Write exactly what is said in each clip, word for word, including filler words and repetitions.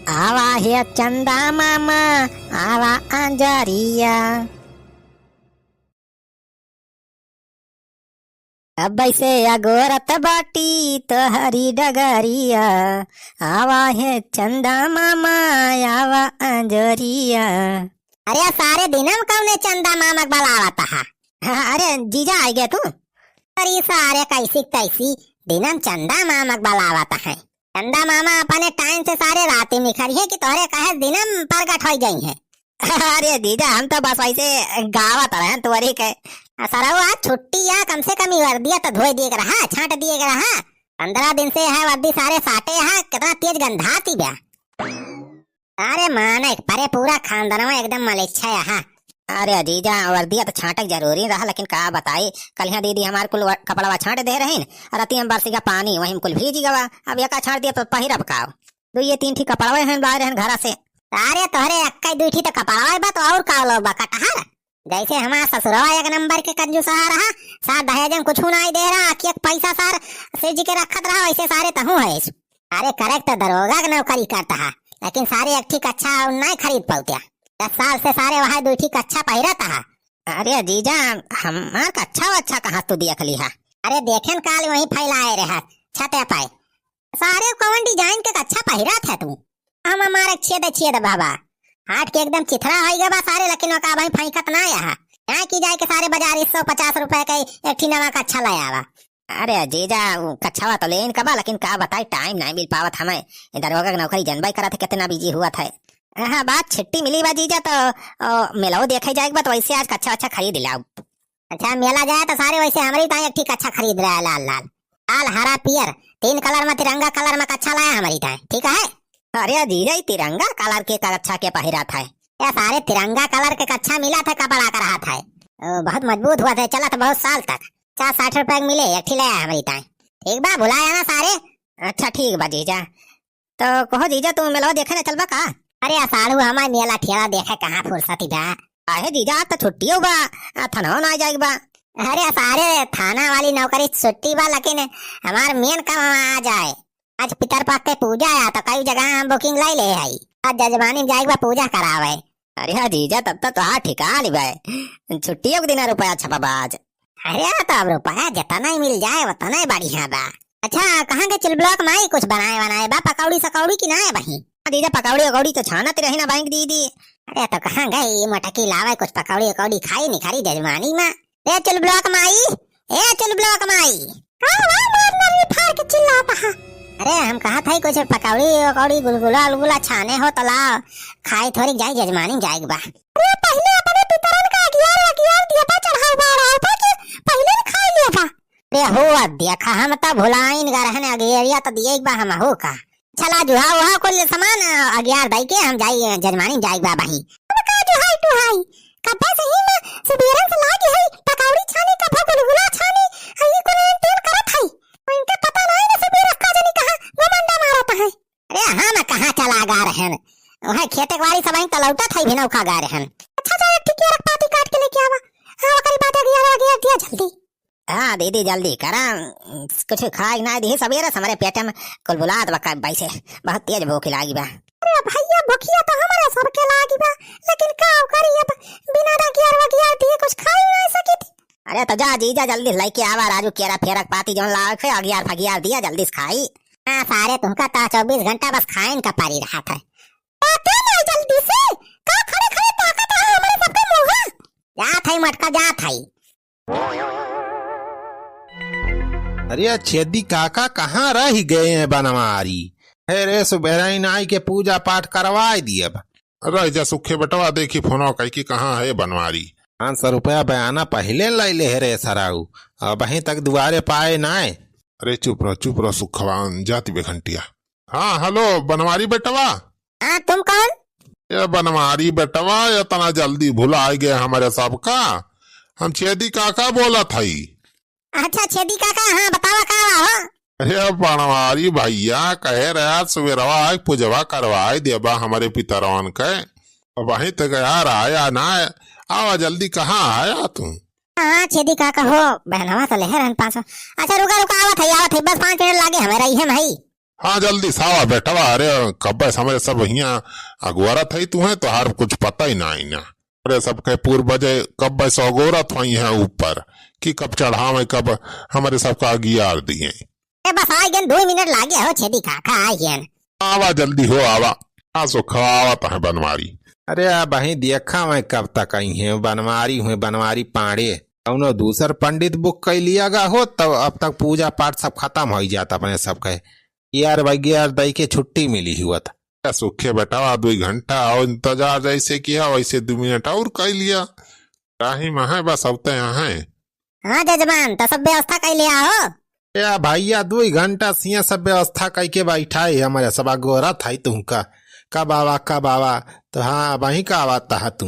आवा हे चंदा मामा, आवा अंजरिया। अब से अगोरत बाटी तोहरी डगरिया, आवा हे चंदा मामा, आवा अंजरिया। अरे सारे दिनम कौने चंदा मामा क बलावत हा? अरे जीजा आइ गए तू? अरे सारे कैसी कैसी दिनम चंदा मामा क बलावत है। चंदा मामा अपने टाइम से सारे राती निखरिहे कि तोहरे कहे दिनम प्रगट होइ जइहे। अरे जीजा, हम तो बस ऐसे गावत रहन तोरी के। आ, सरऊ आज छुट्टी या, कम से कम ई वर्दिया तो धोए दिए के रहा, छांट दिए के रहा। पन्द्रह दिन से है वर्दी सारे साटे हा, कितना तेज गंधाती बा। अरे माने परे पूरा खानदानवा एकदम मलेच्छा है, हाँ। अरे जीजा, वर्दिया तो छांटक जरूरी रहा, लेकिन का बताई, कलिया दीदी हमार कुल व-, कपड़वा छांट दे रहीन, और रतिया में बरसी का पानी, वही में कुल भीज गवा। अब एका छांट दिया तो पहिरब का? दुइये तीन ठी कपड़वा हैं लाए रहन घरा से। अरे तोहरे अक्का दुई ठी तो कपड़वा बा, तो और का लोग बा कटहर? जैसे हमार ससुरवा एक नंबर के कंजूसहा रहा, सार दहेज में कुछ नाई दे रहा, कि एक पैसा सार सिज के रखत रहा, वैसे सारे तहूँ है। अरे करेक्ट दरोगा के नौकरी करत हा, लेकिन सारे एक ठी कच्छा नाई खरीद पउत्या। दस साल से सारे वहाँ दुई ठी कच्छा पहिरत हा। अरे जीजा, हमार कच्छा वच्छा कहाँ तू देख लिहा? अरे देखेन काल वहीं फैलाए रहा छते पे। सारे कौन डिजाइन के कच्छा पहिरत है तू? हम हमारे छेद छेद बाबा। हाट के एकदम चिथरा होइ गवा सारे, लेकिन ओका भाई फेंकत ना आया। यहाँ की जाए के सारे बाजार एक सौ पचास रुपए के एक ठी नवा कच्छा ले आवा। अरे जीजा, उ कच्छवा तो लेन का बा, लेकिन का बताई, टाइम नाई मिल पावत हमें। ई दरोगा के नौकरी जनबे करत है, कितना बिजी हुआ था। हाँ, बात छुट्टी मिली बा जीजा, तो, ओ, मेलवा देखे जाए के बा, तो वैसे आज कच्छा वच्छा खरीद लाओ। अच्छा, मेला जाए तो सारे वैसे हमरी ताई एक ठी कच्छा खरीद रहा है, लाल लाल, लाल हरा पियर, तीन कलर में, तिरंगा कलर में कच्छा लाया हमरी ताई, ठीक है? अरे जीजा, ई तिरंगा कलर के कच्छा के पहिरत है? ये सारे तिरंगा कलर के कच्छा मिलत है, कपड़ा का रहत है। ओ, बहुत मजबूत हुआ था, चलत बहुत साल तक। चार साठ रुपए के मिले, एक ठी ले आया हमरी ताई। ठीक बा, भुलाया ना सारे। अच्छा ठीक बा जीजा। तो कहो जीजा, तू मेलवा देखे ना चलबा का? अरे असाढ़ू, हमार मेला ठेला देखे कहाँ फुर्सत बा। काहे जीजा, आज तो छुट्टियो बा, आ, थाना ना जाए बा। अरे सारे, थाना वाली नौकरी छुट्टी बा, लेकिन हमार मेन काम आ जाए। आज पितर पक्ष के पूजा है, तो कई जगह हम बुकिंग ले ले हई। आज जजमानी में जाए बा पूजा करावे। अरे हाँ जीजा, तब तो तोहार ठिकान ही बा। छुट्टियों के दिन रुपया छपा बा आज। अरे तो अब रुपया जितना ही मिल जाए, उतना ही बढ़िया बा। अच्छा, कहाँ गए चुलबुलवा क माई, कुछ बनाए बनाए बा, पकौड़ी सकौड़ी कि ना है बहिन? हाँ जीजा, पकौड़ी उकौड़ी तो छानत रही ना बहिन दीदी। अरे तो कहाँ गए ये मोटकी, लावे कुछ पकौड़ी उकौड़ी खाई निखारी जजमानी में। रे चुलबुलवा क माई, ए चुलबुलवा क माई। का हुआ, मार नरी फाड़ के चिल्लात हा? अरे हम कहत हई कुछ पकौड़ी उकौड़ी, गुलगुला उलगुला छाने हो तो लाओ, खाई थोड़ी जाई, जजमानी जाए के बा। अरे पहिले अपने पितरन का अगियार अगियार दिया बा चढ़ाऊ बा, रहा ऊपर के पहिले न खाई लिया बा। अरे हो देखा, हम तो भुलाइन गा रहन, अगियरिया तो दिए बा हम हो का। चला जुहा उहा कुल सामान, अ, अगियार दई के हम जाई, जजमानी जाई बा बही। अब का जुहाई टुहाई? कब्बे से ही ना, सुबेरन से लागी है, पकौड़ी छानी, कभो गुलगुला छानी, आ ई कुल एन तेन करत है। इनके पता नहीं ना सुबेर का जनी कहाँ घमंडा मारत है। अरे हम कहाँ चला गा रहन? वहाँ खेते के बाड़ी सब वहीं तलौटत है, भिनौका गा रहन। अच्छा जा, एक ठिकिया रख पाती काट के लेके आवा। हाँ, ओकरी बाद अगियार, अगियार दिया जल्दी। हाँ दीदी, जल्दी करा, कुछ खाए ना दी सबेरे से हमरे पेटे में कुलबुलात बा, का वैसे बहुत तेज भूख लागी बा। अरे भैया, भूखिया तो हमरे सबके लागी बा, लेकिन का करी अब, बिना अगियार वगियार दिए कुछ खाई ना सकी थी। अरे तो जा जीजा, जल्दी लेके आवा राजू, केरा फेरक पाती जौन लावे थे, अगियार फगियार दिया, जल्दी से खाई। हाँ सारे, तुमका तो चउबीस घंटा बस खाइन का पारी रहा था। आते ना जल्दी से, का खड़े खड़े ताकत है हमरे सबके मुँह? जात है मटका, जात है। अरे छेदी काका, कहाँ रह गए हैं बनवारी? हे रे, सुबेरइन आई के पूजा पाठ करवाए दियब। रह जा सुखे बेटवा, देखी फोनो कही कि कहाँ है बनवारी। पाँच सौ रुपया बयाना पहिले ले ले हे रे सराऊ, अबहीं तक दुआरे पाए नाय। अरे चुप रह, चुप रह सुखवान, जाति बे घंटिया। हाँ, हेलो बनवारी बेटवा। हाँ, तुम कौन? ए बनवारी बेटवा, इतना जल्दी भुलाइ गए हमरे सबका? हम छेदी काका बोलत हई। अच्छा छेदी काका, हाँ बतावा का बा हो? अरे बनवारी भैया, कहे रहा सुबेरवा आइ पूजवा करवाइ देबा हमरे पितरवन के। अबहीं तक यार आया ना। आवा जल्दी, कहाँ आया तू? हाँ छेदी काका हो, बहनवा तो लेहे रहन पाँच सौ। अच्छा रुका रुका, आवत है, आवत है, बस पाँच मिनट लागे हमें, रही है भाई। हाँ, जल्दी से आवा बेटवा। अरे, कब्बे से हमरे सब हियाँ अगोरत है, तुहैं तोहार कुछ पता ही नाहीं ना। अरे, सबके पूर्वजे कब्बे से अगोरत होइहैं ऊपर, कि कब चढ़ावैं, कब हमरे सबका अगियार दिहैं। ए, बस आइ गएन, दुइ मिनट लागे हो छेदी काका, आइ गएन। आवा, जल्दी हो, आवा। आ सुखवा, आवत है बनवारी। अरे, अबहीं देखा मैं कब तक अइहैं बनवारी, हुए बनवारी पांड़े। कउनो दूसर पंडित book कइ लिया गा हो, तब अब तक पूजा पाठ सब खतम होइ जात अपने सबके। यार, वगैर दई के छुट्टी मिली हुआ था। ए, सुखे बेटवा, दुइ घंटा और इंतजार जैसे किया, वैसे दुइ मिनट और कइ लिया। राही में है, बस अब तो यहाँ है। हाँ जजमान, तो सब व्यवस्था कइ लिया हो? ए भैया, दुइ घंटा से हियाँ सब व्यवस्था कइ के बैठा है, हमरे सब अगोरत है तुमका, कब आवा, कब आवा। तो हाँ, अबहीं का आवत हा तू?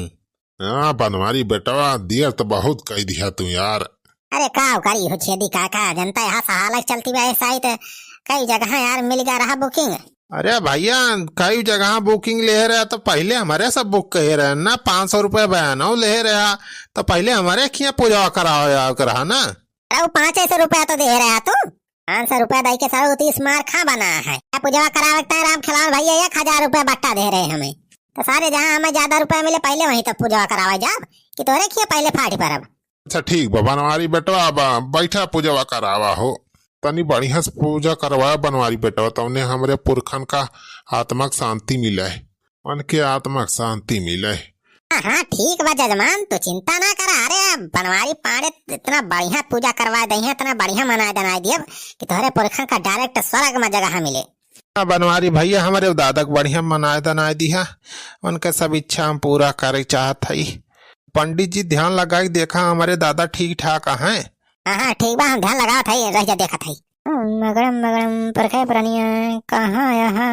हाँ, बनवारी बेटवा, देर तो बहुत कइ दिया तू यार। अरे का करी हो छेदी काका, जनता यहाँ सहालक चलती बा ऐसा ही तो कई जगह यार मिल गया रहा booking। अरे भैया, कई जगह booking ले रहा तो पहले हमरे सब book कहे रहे ना, पाँच सौ रुपया बयानो ले रहा तो पहले हमरे खिया पूजा करावे आवे के रहा ना। अरे वो पाँच सौ रुपया तो दे रहा तू, पाँच सौ रुपया दे के सारे तीस मार खा बना है। क्या पूजवा करावे के ताई राम खिलावन भैया एक हजार रुपया बट्टा दे रहे हमें। तो सारे जहाँ हमें ज्यादा रुपया मिले पहले वहीं तक पूजवा करावे जाब कि तोरे खिया पहले फाटी परब। अच्छा ठीक बा बनवारी बेटवा, अब बैठा पूजवा करावा हो। तनी बढ़िया से पूजा करवा बनवारी बेटवा, तौने हमरे पुरखन का आत्मा के शांति मिले, उनके आत्मा के शांति मिले। हाँ, हाँ, ठीक बा जजमान, तू चिंता ना करा। अरे, बनवारी पांड़े इतना बढ़िया पूजा करवा दइहैं, इतना बढ़िया मनाए दनाए दियब कि तोहरे पुरखन का direct स्वर्ग में जगह मिले। हाँ, बनवारी भैया, हमरे दादा के बढ़िया मनाए दनाए दिहा, उनके सब इच्छा हम पूरा करे चाहत हई। पंडित जी, ध्यान लगाई देखा, हमरे दादा ठीक ठाक हैं। हाँ, हाँ, ठीक बा, हम ध्यान लगावत हई, रह जा देखत हई। मगड़म मगड़म परखे परनिया, कहाँ यहाँ?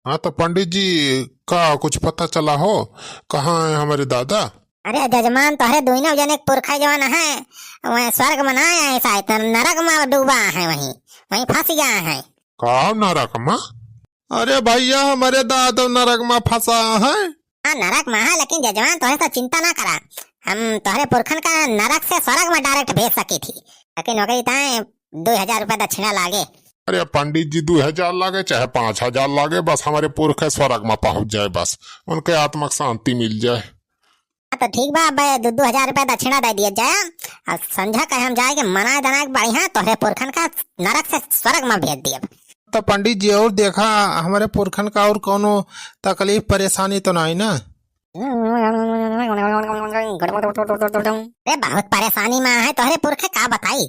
हाँ, तो पंडित जी, का कुछ पता चला हो, कहाँ है हमरे दादा? अरे जजमान, तोहरे दुइनो जने के पुरखा जवन है, वह स्वर्ग में ना आए, शायद नरक में डूबा है, वहीं, वहीं फंस गया है। का नरक में? अरे भैया, हमरे दादा नरक में फंसा है। हाँ, नरक में है, लेकिन जजमान, तोहरे तो चिंता ना करा, हम तोहरे पुरखन का नरक से स्वर्ग में direct भेज सकी थी, लेकिन ओकरी ताए दुइ हजार रुपया दक्षिणा लागे। अरे पंडित जी, दुइ हजार लागे चाहे पाँच हजार लागे, बस हमरे पुरखे स्वर्ग में पहुँच जाए, बस उनके आत्मा के शांति मिल जाए। हाँ, तो ठीक बा, अब दो, दो हजार रुपया दक्षिणा दे दिया जाए, और संझा कहे हम जाए के मनाए दनाए के बढ़िया तोहरे पुरखन का नरक से स्वर्ग में भेज दियब। तो पंडित जी, और देखा, हमरे पुरखन का और कौनो तकलीफ परेशानी तो नाई ना? अरे बहुत परेशानी में है तोहरे पुरखे, का बताई,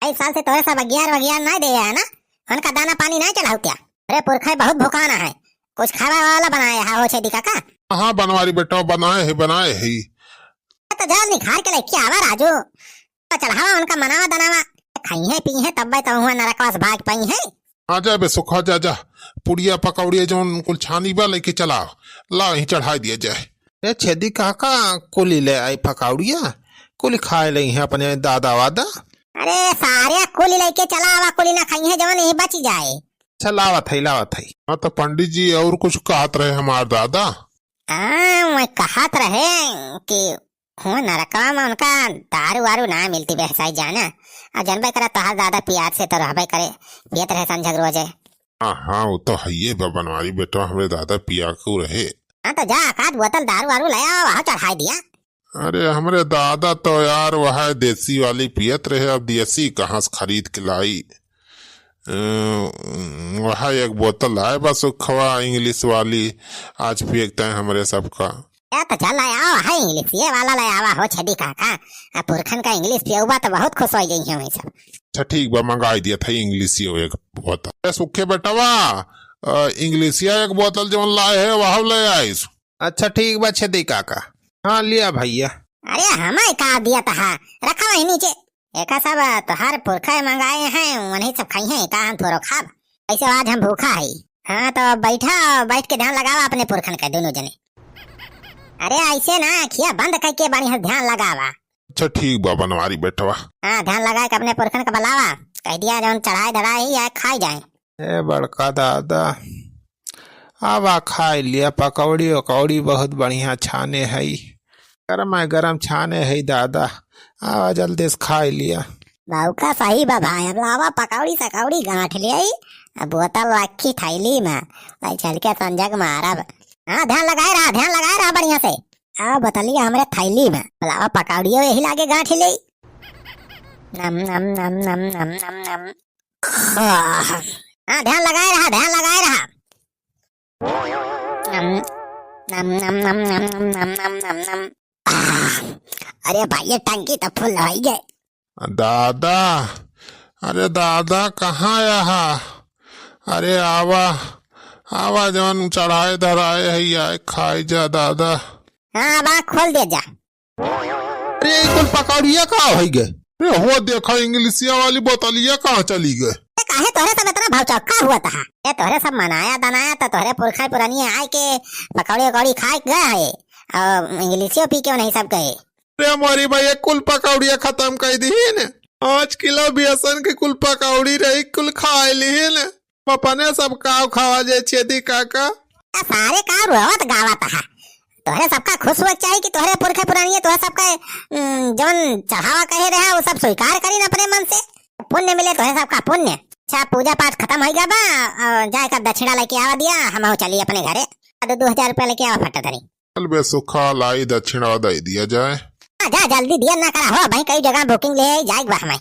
कई साल से तोहरे सब अगियार वगियार नाई दे है ना, उनका दाना पानी नाई चढ़ाऊ क्या? अरे पुरखे बहुत भुखाना है, कुछ खावा वाला बनाए है हो छेदी काका? हाँ बनवारी बेटा, बनाए है, बनाए है। तो जा निखार के लेके आवा राजू, तो चढ़ावा उनका मनावा दनावा, खाई है पी है तब तो हुआ नरकवा से भाग पाई है। आ जा बे सुखा, जा, जा, पुड़िया पकौड़िया जौन कुल छानी बा लेके चला, ला यहीं चढ़ाई दिया जाए। ए छेदी काका, कुली ले आई पकौड़िया, कुली खाए ले हैं अपने दादा वादा। अरे सारे कुली लेके चला आवा, कुली ना खाई है जवन यहीं बची जाए। अच्छा लावत है, लावत है। हाँ तो पंडित जी और कुछ कहत रहे हमार दादा? हाँ, मैं कहत रहे कि हुआ नरकवा में उनका दारू वारू ना मिलती बेहसाई जाना। आ जनबे करा तोहार दादा पियात से तो रहबे करे, पियत रहे संझक रोजे। हाँ, हाँ, वो तो हइये बा बनवारी बेटवा, हमरे दादा पिया के रहे। हाँ, तो जा, एक आध बोतल दारू वारू ले आओ, वहाँ चढ़ाई दिया। अरे, हमरे दादा तो यार वह देसी वाली पियत रहे, अब देसी कहाँ से खरीद के लाई? अ, वह एक बोतल आए बा सुखवा English वाली, आज पिए के तय हमरे सबका। या तो चल आया, वह English ये वाला ले आवा हो छेदी काका। आ, पुरखन का English पियउबा तो बहुत खुश हो जाई है वहीं सब। अच्छा ठीक बा, मंगाई दिया था English ये एक बोतल। ए सुखे बेटवा, अ, English ये एक बोतल जौन लाए है, वह ले आइस। अच्छा ठीक बा छेदी काका। हाँ लिया भैया। अरे हमें का दिया तहा, रखा वही नीचे। एका सब तोहार पुरखा मंगाए हैं, वही सब खाई हैं, का हम थोड़ो खाब? ऐसे आज हम भूखा है। हाँ तो बैठा, बैठ के ध्यान लगावा अपने पुरखन के दोनों जने। अरे ऐसे ना, अखिया बंद करके बढ़िया से ध्यान लगावा। अच्छा ठीक बा बनवारी बेटवा। हाँ ध्यान लगा के अपने पुरखन के बुलावा, कह दिया जौन चढ़ाए धड़ाए ही या खाई जाए। ए बड़का दादा, आवा खाए लिया, पकौड़ी उकौड़ी बहुत बढ़िया छाने हई, गरम गरम छाने हई दादा, आवा जल्दी से खाए लिया। बाबू का सही बा भाई, अब लावा पकौड़ी सकौड़ी गांठ ले आई, अब बोतल रखी थैली में, भाई चल के संजग मारब। हाँ, ध्यान लगाए रहा, ध्यान लगाए रहा बढ़िया से। आ बोतलिया हमरे थैली में, बुलावा पकौड़ियो यही लागे गांठ ले। नम, नम, नम, नम। हाँ, ध्यान लगाए रहा, ध्यान लगाए रहा। नम, नम, नम। आह, अरे भाई, ये टंकी तो फुल होइ गए। दादा, अरे दादा, कहाँ आया हा? अरे आवा, आवा, जवन चढ़ाए धराए है, आए खाए जा दादा। हाँ, बा, खोल दे जा। अरे, ई कुल पकौड़िया का होइ गए? अरे, हो देखा, इंग्लिशिया वाली बोतलिया कहाँ चली गए? ए, काहे तोहरे सब इतना भाव चौका हुआ था? ए, तोहरे सब मनाया दनाया तो तोहरे पुरखा पुरानिया आए के पकौड़ी उकौड़ी खाए के गए है, और इंग्लिशियो पी के नहीं सब गए। अरे, हमारी भाई, ये कुल पकौड़िया खत्म कर दी है ने। पाँच किलो बेसन के कुल पकौड़ी रही, कुल खाए ली है ने। अपने सब काव खावा जाए छेदी काका। आ सारे का रोवत गावत हा। तोहरे सबका खुश होए के चाही कि तोहरे पुरखे पुरानिये तोहरे सबका, उम, जवन चढ़ावा कहे रहे, वो सब स्वीकार करीन अपने मन से। पुण्य मिले तोहरे सबका पुण्य। अच्छा, पूजा पाठ खत्म होइ गया बा, और जाए का दक्षिणा लेके आवा दिया, हम चली अपने घरे। आ दो, दो हजार रुपया लेके आवा फटा धरी। चल बे सुखा, लाई दक्षिणा दे दिया जाए। आ जा, जल्दी दिया ना करा हो भाई, कई जगह booking ले आई, जाए बा हमें।